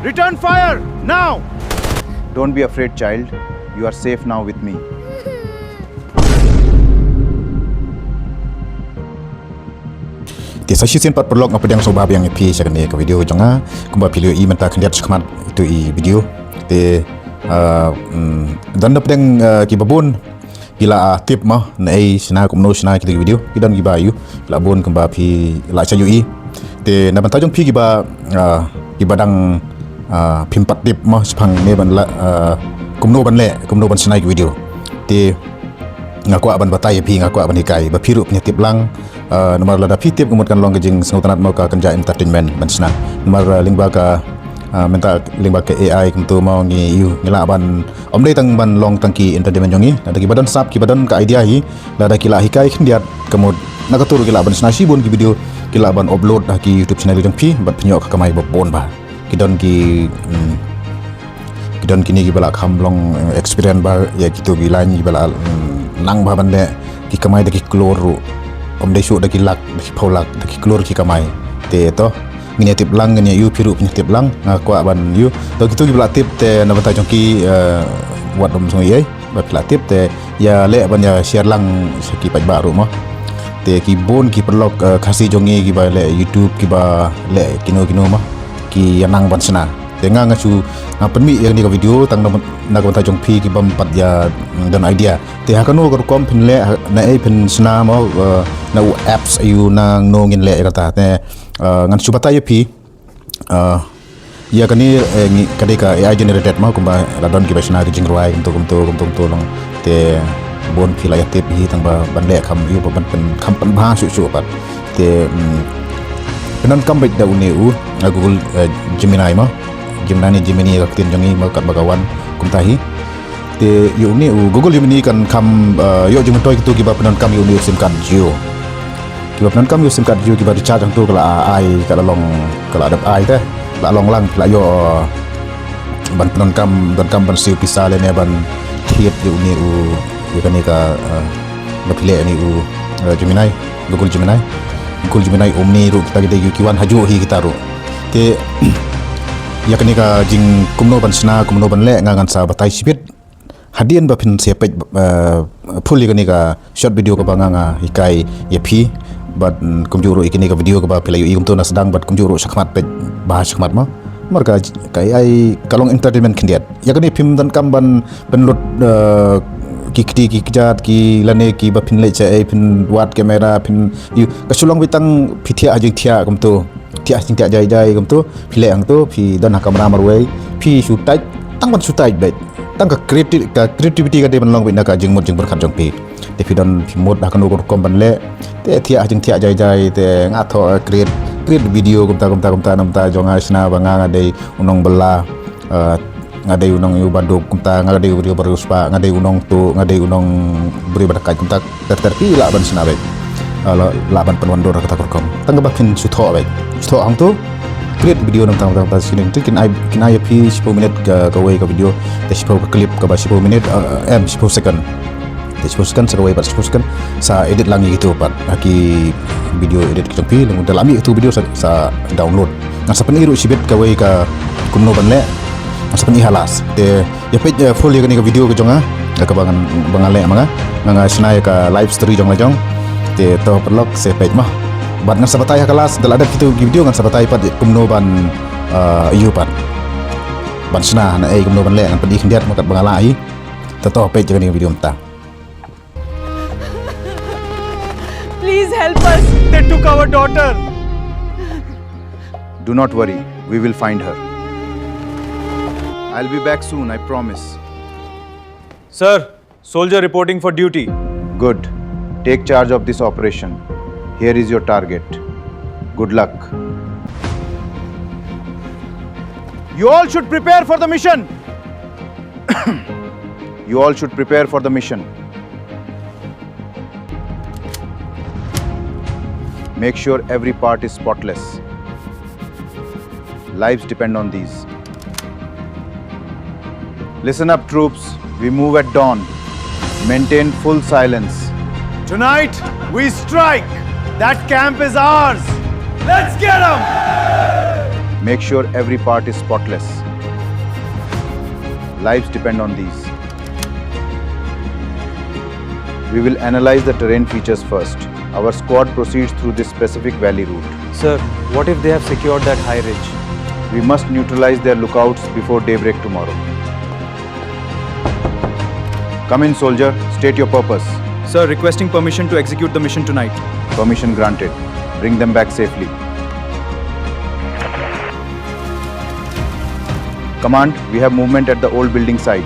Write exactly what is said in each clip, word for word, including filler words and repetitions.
Return fire now! Don't be afraid, child. You are safe now with me. Te sa shisien pat paralok nga pdiang sngewbha biang ïa phi sha kane ka video jong nga. Kumba phi la ïohi mynta khyndiat shakhmat ito i video. Te, ah, mm, don da pdiang, ah, kiba bun ki la, ah, tip mo, naei shna kumno shna kito ki video. Ki don kiba ïohi, ki la bun kumba phi la shu ïohi. Te na bynta jong phi kiba, ah, kiba dang, ah, phim pat tip mo shaphang ne ban la, ah, kumno ban leh, kumno ban shna ki video. Te nga kwah ban batai ïa phi, nga kwah ban hikai ba phi ruh phin ïa tip lang. Ah, namar lada phi tip ka mut kan long ka jingsngewtynnat mo ka kynja entertainment ban shna. Namar, ah, lyngba ka, ah, mynta lyngba ka A I kumto mo ngi ïohi ngi lah ban, ym dei tang ban long tang ki entertainment jong ngi. Lada kiba don sap, kiba don ka idea hi, lada ki la hikai khyndiat ka mut na kato ruh ki lah ban shna shibun ki video, ki lah ban upload ha ki YouTube channel jong phi bad phin ïoh ka kamai ba bun ba. Ki don ki, mm, ki don kine kiba la kham long, eh, experience ba ïa kito ki line kiba la, mm, nang ba ban leh, ki kamai da ki klur ruh. Ym dei shuh da ki lak, da ki phew lak, da ki klur ki kamai. Te to ngin ïa tip lang, ngin ïa ïohi, phi ruh phin ïa tip lang. Nga kwah ban ïohi. To kito kiba la tip te na bynta jong ki, eh, wat ym sngew ei ei ba phi la tip te ïa leh ban ïa share lang sha ki paidbah ruh mo. Te ki bun ki paralok, eh, Khasi jong ngi kiba leh YouTube, kiba leh kino kino mo, ki ïa nang ban shna. Te nga nga shu, nga pynmih ïa kane ka video tang na, na ka bynta jong phi kibym pat ïa, mm, don idea. Te ha kano ka rukom phin leh, ha, naei phin shna mo, eh, na u apps aiu, na ngno ngin leh ïa kata. Te, eh, ngan shu batai ïa phi. Ah, ïa kane, eh, ngi, ka dei ka A I generated mo, kumba la don kiba shna ki jingrwai kumto kumto kumto kumto long. Te bun phi la ïa tip hi tang ba ban leh kham ïa u ba ban pyn, kham pynbha shuh shuh pat. Te, mm, pyndonkam beit da une u, ah, Google, eh, Gemini mo. Gemini ne Gemini ka ktien jong ngi mo, katba ka wan kumta hi. Te ïa une u Google Gemini kan kham, eh, ïoh jingmyntoi kito kiba pyndonkam ïa une u sim card Jio. Kiba pyndonkam ïa u sim card Jio kiba recharge hangto ka la ai, ka la long, ka la dep ai te. La long lang, la ïoh, eh, ban pyndonkam, donkam ban siew pisa lane ban thied ïa une u, ïa kane ka, eh, ba phi leh une u, eh, Gemini, Google Gemini. Google Gemini, Omni ruh kita ki dei ki wan hajuh hi kita ruh. Te ïa kane ka jing kumno ban shna, kumno ban leh, nga ngan sa batai shibit. Hadien ba phin sa peit, eh, full ïa kane ka short video kaba nga nga hikai ïa phi. Bad, mm, kumjuh ruh ïa kane ka video kaba phi la ïohi kumto na sdang bad kumjuh ruh shakhmat peit ba shakhmat mo. Namar ka, ka A I ka long entertainment khyndiat. Ïa kane phim donkam ban pynlut, eh, ki kti ki kjat ki lane kiba phin leit sha ei phin wad kamera phin ïoh. Ka shu long beit tang phi thiah ha jingthiah kumto. Thiah ha jingthiah jai jai kumto, phi leh hangto, phi don ha kamra marwei, phi shu tait, tang ban shu tait beit. Tang ka creati-, ka creativity ka dei ban long beit na ka jingmut jingpyrkhat jong phi. Te phi don phi mut ha kano ka rukom ban leh. Te thiah ha jingthiah jai jai, te nga thoh, eh, create, create video kumta kumta kumta namar jong nga shna ba nga nga dei u nongbylla. Eh, nga dei u nongïoh baduk kumta, nga dei u briew ba riewspah, nga dei u nongtuh, nga dei u nongbriew ba dakaid kumta, ter ter phi lah ban shna beit. Eh, lah, lah ban pynwandur ha kata ka rukom. Tang kaba phin shu thoh beit. Shu thoh hangto. Create video namar tang tang tang sini. Te kin ai, kin ai ïa phi shiphew minit ka, kawei ka video. Te shiphew ka clip kaba shiphew minit, eh, em shiphew second. Te shiphew second sa kawei pat shiphew second. Sa edit lang ïa kito pat. Ha ki video edit ki jong phi. Lyngngoh te la mih kito video sa, sa download. Ngan sa pyni ruh shibit kawei ka kumno ban leh. Ngan sa pyni ha last. Te ïa peit, eh, full ïa kane ka video ka jong nga. Kaba ngan, ba nga leh ma nga. Nga nga shna ïa ka life story jong la jong. Te to paralok sa peit mo. Bad ngan sa batai ha ka last. Da la dep kito ki video ngan sa batai pat kumno ban, eh, ïa pat. Ban shna naei kumno ban leh ngan pyni khyndiat mo katba nga lah hi. Te to peit ïa kane ka video mynta. Please help us. They took our daughter. Do not worry, we will find her. I'll be back soon, I promise. Sir, soldier reporting for duty. Good. Take charge of this operation. Here is your target. Good luck. You all should prepare for the mission. You all should prepare for the mission. Make sure every part is spotless. Lives depend on these. Listen up, troops. We move at dawn. Maintain full silence. Tonight, we strike. That camp is ours. Let's get 'em! Make sure every part is spotless. Lives depend on these. We will analyze the terrain features first. Our squad proceeds through this specific valley route. Sir, what if they have secured that high ridge? We must neutralize their lookouts before daybreak tomorrow. Come in, soldier. State your purpose. Sir, requesting permission to execute the mission tonight. Permission granted. Bring them back safely. Command, we have movement at the old building site.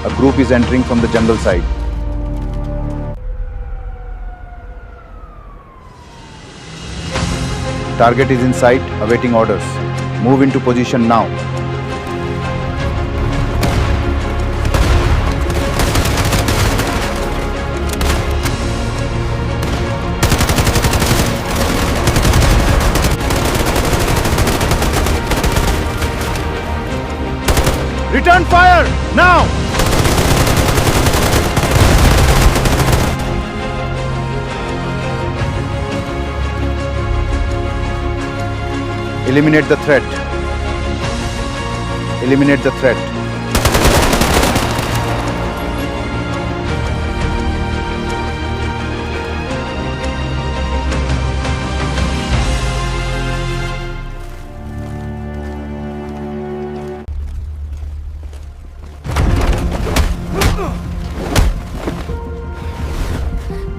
A group is entering from the jungle side. Target is in sight, awaiting orders. Move into position now. Return fire now! Eliminate the threat. Eliminate the threat.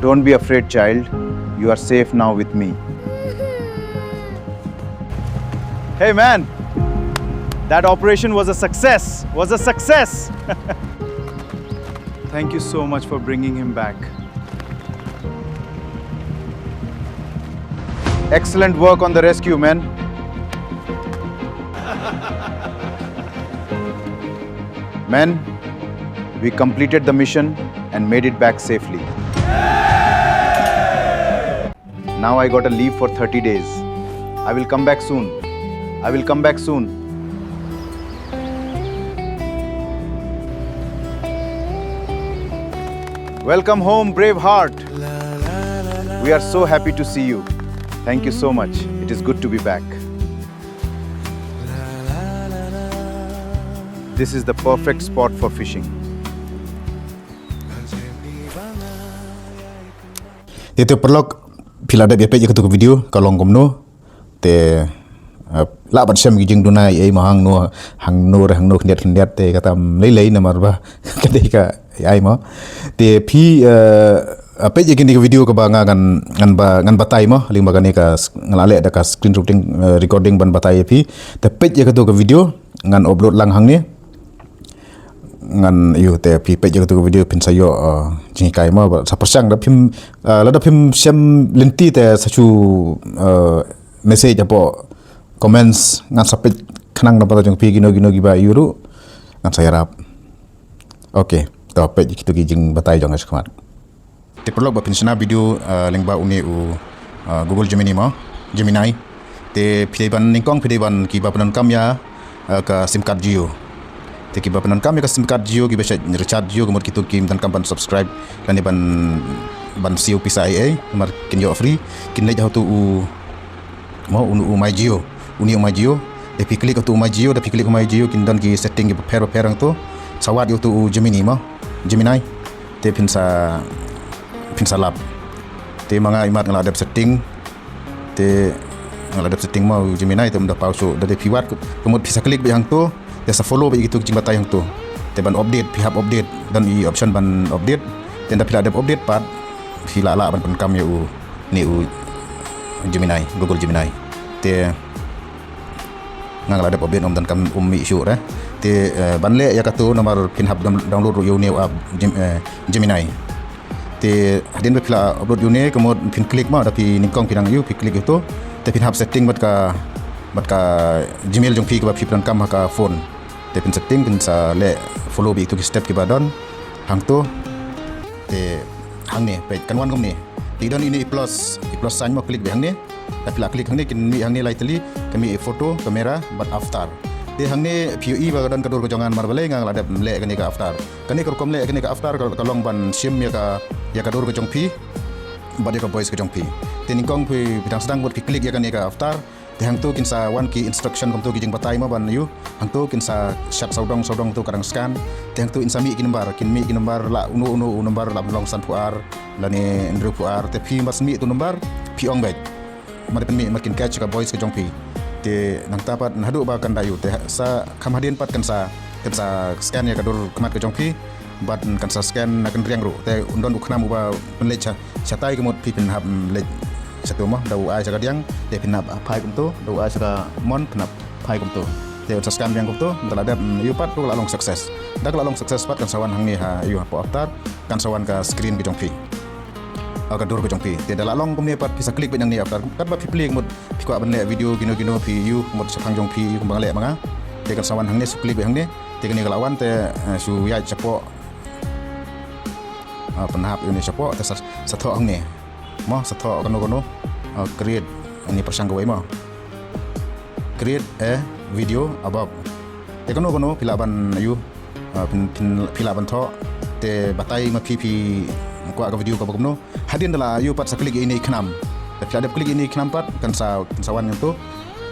Don't be afraid, child. You are safe now with me. Hey, man. That operation was a success. Was a success. Thank you so much for bringing him back. Excellent work on the rescue, men. Men, we completed the mission and made it back safely. Now I got a leave for thirty days. I will come back soon. I will come back soon. Welcome home, brave heart. We are so happy to see you. Thank you so much. It is good to be back. This is the perfect spot for fishing. Te, te paralok, phi la dep ïa peit ïa katu ka video ka long kumno. Te, eh, lah ban shem ki jingduna ei ei ma hangno, hangno re hangno khyndiat khyndiat te kata ym lei lei namar ba ka dei ka ei ei ma. Te phi, eh, peit ïa kane ka video kaba nga ngan, ngan ba, ngan batai ma, lyngba kane ka s-, nga la leh da ka screen recording, eh, recording ban batai ïa phi. Te peit ïa katu ka video ngan upload lang hangne. Ngan ïoh te phi peit ïa katu ka video phin sa ïoh, eh, jinghikai ma, ba sa pyrshang da phim, eh, lada phim shem lynti te sa shu, eh, message hapoh comments ngan sa peit khnang na bynta jong phi kino kino kiba ïoh ruh ngan sa ïarap. Okay, to peit ïa kitu ki jingbatai jong nga shakhmat. Te paralok ba phin shna video, ah, lyngba une u, ah, Google Gemini mo, Gemini. Te phi dei ban nyngkong, phi dei ban kiba pyndonkam ïa, ah, ka sim card Jio. Te kiba pyndonkam ïa ka sim card Jio, kiba shait recharge Jio, ka mut kitu kim donkam ban subscribe lane ban, ban siew pisa ei ei, namar kin ïoh free, kin leit ha utu u mo, u, u My Jio. Une u My Jio. Da phi click utu u My Jio, da phi click u My Jio, kin don ki setting kiba pher ba pher hangto. Sa wad ïa utu u Gemini mo. Gemini. Te phin sa, phin sa lap. Te ma nga imat nga la dep setting. Te nga la dep setting mo u Gemini te um da paw shuh. Da dei phi wad ka mut phi sa click beit hangto. Te sa follow beit ïa kitu ki jingbatai hangto. Te ban update, phi hap update. Don i option ban update. Te da phi la dep update pat phi la lah ban pyndonkam ïa u, ne u Gemini, Google Gemini. Te nga la dep update, um donkam, um mih shuh re. Te, eh, ban leh ïa katu namar phin hap down-, download ruh ïa une u app Gem-, eh, Gemini. Te hadien ba phi la upload ïa une, ka mut phin click ma, da phi nyngkong phi nang ïa u, phi click ïa utu. Te phin hap setting bad ka, bad ka Gmail jong phi kaba phi pyndonkam ha ka phone. Te phin setting, phin sa leh follow beit ïa kitu ki step kiba don hangtu. Te hangne peit kan wan kumne. Te don ine i plus, i plus sign mo, click beit hangne. Da phi la click hangne kin mih hangne lai tylli, ka mih i photo, camera bad avatar. Te hangne phi ïohi ba ka don ka dur ka jong nga namar balei nga la dep leh kane ka avatar. Kane ka rukom leh kane ka avatar ka, ka long ban shim ïa ka, ïa ka dur ka jong phi bad ïa ka voice ka jong phi. Te nyngkong phi, phi dang sdang bad phi click ïa kane ka avatar. Te hangto kin sa wan ki instruction kumto, ki jingbatai mo ban ïoh. Hangto kin sa shad sawdong, sawdong to ka dang scan. Te hangto in sa mih ki number, kin mih ki number la uno uno u number la ban long sanphew ar lane hynriewphew ar. Te phi must mih to number, phi ong beit. Mut pynmih, mut kin catch ka voice ka jong phi. Te nangta pat naduh ba kan da ïoh. Te sa kham hadien pat kan sa, kan sa scan ïa ka dur khmat ka jong phi. Bad kan sa scan na ka riang ruh. Te un don u khnam uba pynleit sha, shatai ka mut phi phin hap, mm, leit shato mo, da u ai sha ka diang, te phin hap phai kumto, da u ai sha ka mon phin hap phai kumto. Te un sa scan biang kumto, da la dep, mm, ïoh pat ruh ka la long success. Da ka la long success pat kan sa wan hangne ha, ïoh hapoh avatar, kan sa wan ka screen ka jong phi. Ah, ka dur ka jong phi. Te da la long kumne pat phi sa click beit hangne avatar. Katba phi plie ka mut phi kwah ban leh video kino kino phi ïoh ka mut shaphang jong phi ïoh kumba nga leh ma nga. Te kan sa wan hangne, sa click beit hangne. Te kane ka la wan te, eh, shu ïaid shapoh. Ah, pynhap ïa une shapoh te sa, sa thoh hangne. Mo, sa thoh kano kano. Ah, create, ine pyrshang kawei mo. Create a video above. Te kano kano phi lah ban ïoh, ah, phin, phin, phi lah ban thoh. Te batai ma phi phi kwah ka video kaba kumno. Hadien da la ïoh pat sa click ïa ine i khnam. Te phi la dep click ïa ine i khnam pat kan sa, kan sa wan hangto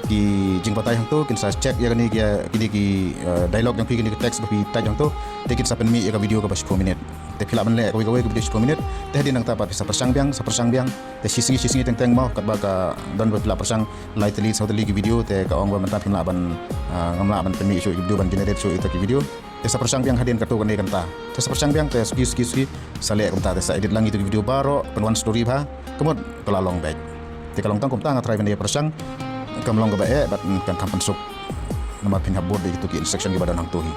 ki jingbatai hangto, kin sa check ïa kine ki, kine ki, eh, dialogue jong phi, kine ki text ba phi type hangto. Te kin sa pynmih ïa ka video kaba shiphew minit. Te phi lah ban leh kawei kawei ka video shiphew minit. Te hadien nangta pat phi sa pyrshang biang, sa pyrshang biang. Te shi sngi shi sngi teng teng mo, katba ka don ba phi lah pyrshang lai tylli saw tylli ki video, te ka ong ba mynta phim lah ban, ah, ngam lah ban pynmih shuh ki video, ban generate shuh ita ki video. Te sa pyrshang biang hadien kato kane kanta. Te sa pyrshang biang, te suki suki suki sa leh kumta, te sa edit lang ita ki video baroh, pynwan story bha. Ka mut ka la long beit. Te ka long tang kumta, nga try ban ïa pyrshang. Kam long kaba eh, bad kan kham pynsuk. Namar phin hap bud ïa kito ki instruction kiba don hangto hi.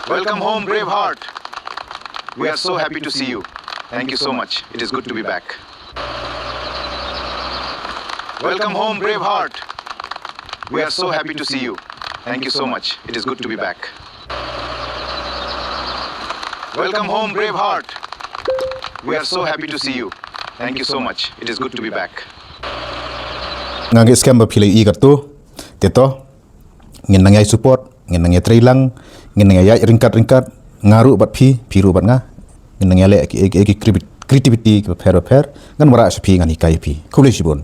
Welcome home, Braveheart. We are so happy to see you. Thank you so much. It is good to be back. Welcome home, Braveheart. We are so happy to see you. Thank you so much. It is good to be back. Welcome home, Braveheart. We are so happy to see you. Thank you so much. It is good to be back. Nga ngeit skhem ba phi la ïohi katto. Te to, ngin nang ïai support, ngin nang ïatrei lang, ngin nang ïaid ryngkat ryngkat, nga ruh bad phi, phi ruh bad nga. Ngin nang ïaleh ki, ki, ki creativity, creativity kiba pher ba pher, ngan wanrah sha phi, ngan hikai ïa phi. Khublei shibun.